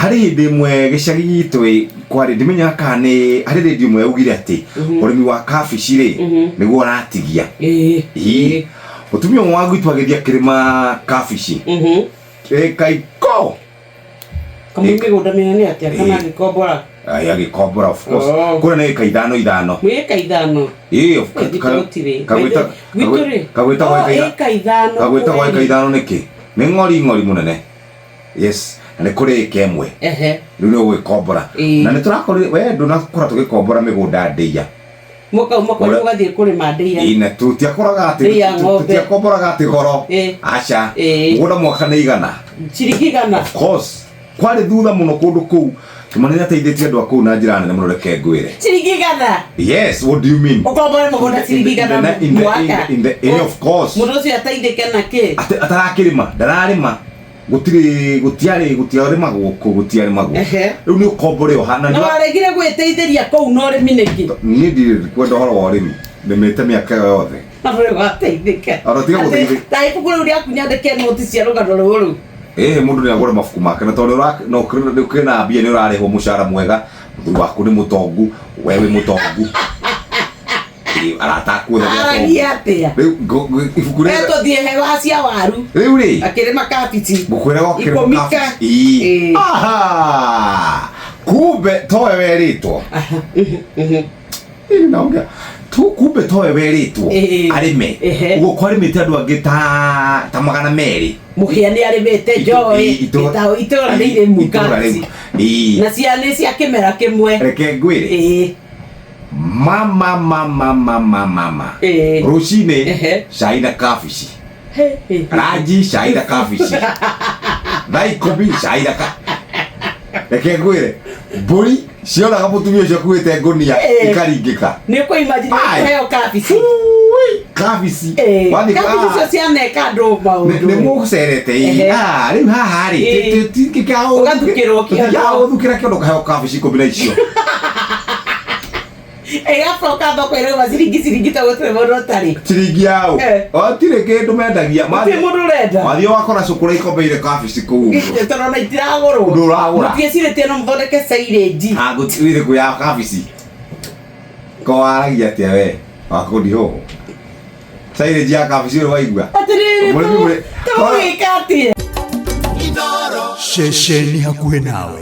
Harĩ hĩndĩ ĩmwe gĩcagi gitũ ĩ, kwarĩ, ndimenyaga kana nĩ harĩ rĩndiũ ĩmwe yaugire atĩ ũrĩmi wa kabici rĩ, nĩguo ũratigia. Ii. Mũtumia ũmwe wa gwitũ agĩthiĩ akĩrĩma kabici ĩka iko. Kamwe mĩgũnda mĩnene atĩa kana agĩkombora? Ai, agĩkombora, of course. Oh. Kũrĩa nĩ ĩka ithano ithano. Mwĩ ĩka ithano. Ĩĩ, of Eh, gwitũ gũtirĩ. Kagwĩta Gwitũ rĩ? Kagwĩta Oh, gwa ĩka ĩka ithano. Kagwĩta gwa ĩka kweri. ithano nĩkĩ? Nĩ ng'ori ng'ori mũnene. Yes, na nĩ kũrĩ ĩka ĩmwe. Rĩu nĩ ũgwĩkombora. Na nĩ tũrakorire we ndũnakora tũgĩkombora mĩgũnda ndĩia. Mũkauma kwanyu mũgathiĩ kũrĩma ndĩia. Ĩĩ, na tũtiakoraga atĩ Ndĩia ng'ombe. tũtiakomboraga atĩ goro. Aca. Mũgũnda mwaka nĩ 100. Ciringi 100. Of course. Kwarĩ thutha mũno kũndũ kũu. Kĩmani nĩ ateithĩtie andũ a kũu na njĩra nene mũno, reke ngwĩre. Ciringi 100. Yes, what do you mean? Ũkombore mũgũnda ciringi 100 In the, mwaka. in the, eh, of course. Mũndũ ũcio ateithĩke na kĩ? Ate- atarakĩrĩma, ndararĩma, gũtirĩ, gũtiarĩ, gũtiarĩmagwo kũu, gũtiarĩmagwo. Rĩu nĩ ũkombore ũhana. Na waregire gwĩteithĩria kũu na ũrĩmi nĩkĩ? Niĩ ndirĩ kwenda ũhoro wa ũrĩmi, ndĩmĩte mĩaka ĩyo yothe. Na ndũrĩ wateithĩka. Ona tiga Atĩ, gũteithĩka. ta ibuku rĩu rĩaku nyandĩke noti cia rũgano rũrũ. Ĩhĩ, mũndũ nĩ agũre mabuku make, na tondũ nĩ no ũkĩrĩ na mbia, nĩ ũrarĩhwo mũcara mwega, mũthuri waku nĩ mũtongu, we wĩ mũtongu. Ĩ, arata aku othe nĩ atongu. Aragia atĩa? Rĩu ibuku rĩrĩ Etũthiĩ hewa cia waru. Rĩu rĩ, Akĩrĩma kabici. Ngũkwĩra gokĩrĩma Ikũmi ka. kabici. Ĩ. Aha! Kumbe towe werĩtwo. Ĩ, naongea tu, kumbe towe werĩtwo arĩme. Ũguo kwarĩmĩte andũ angĩ ta 200. Mũhĩa nĩ arĩmĩte njoĩ. Itũra nĩ irĩmu Itũra rĩu. kabici. Na cia nĩ cia kĩmera kĩmwe. Reke ngwĩre. Mama, mama, mama, mama. Rũcinĩ cai na kabici. He, he, he. Ranji cai na kabici. Thaa 10 cai na ka, reke ngwĩre, mbũri cionaga mũtumia ũcio akuĩte ngũnia ikaringĩka. Nĩ ũkũ imagine Ai. kũheo kabici. Ui, kabici. Wathiĩ Kabici icio cianeka andũ maũndũ. Nĩ mũcerete ĩ. Ah, rĩu haha rĩ, Ũgathukĩrwo kĩondo. Ũthukĩra kĩondo, ũkaheo kabici 10 na icio. Ĩgacoka thoko ĩrauma ciringi ciringi ta gũtirĩ mũndũ ũtarĩ. Ciringi yaũ? Gũtirĩ kĩndũ mendagia. Gũtirĩ mũndũ ũrenda. Wathiĩ wakora cũkũra ikombeire kabici kũu ũguo. Tondũ ona itiragũrwo. Ndũragũra. Mũtiĩcirĩtie no mũthondeke silage. Ah, gũtirĩ kũ ya kabici. Ko waragia atĩa we? Wakũndi hũhũ. Silage ya kabici ũrĩ waigua? Atĩrĩrĩ, Mũrĩmi tũgwĩka atĩa? Ceceni hakuhĩ nawe.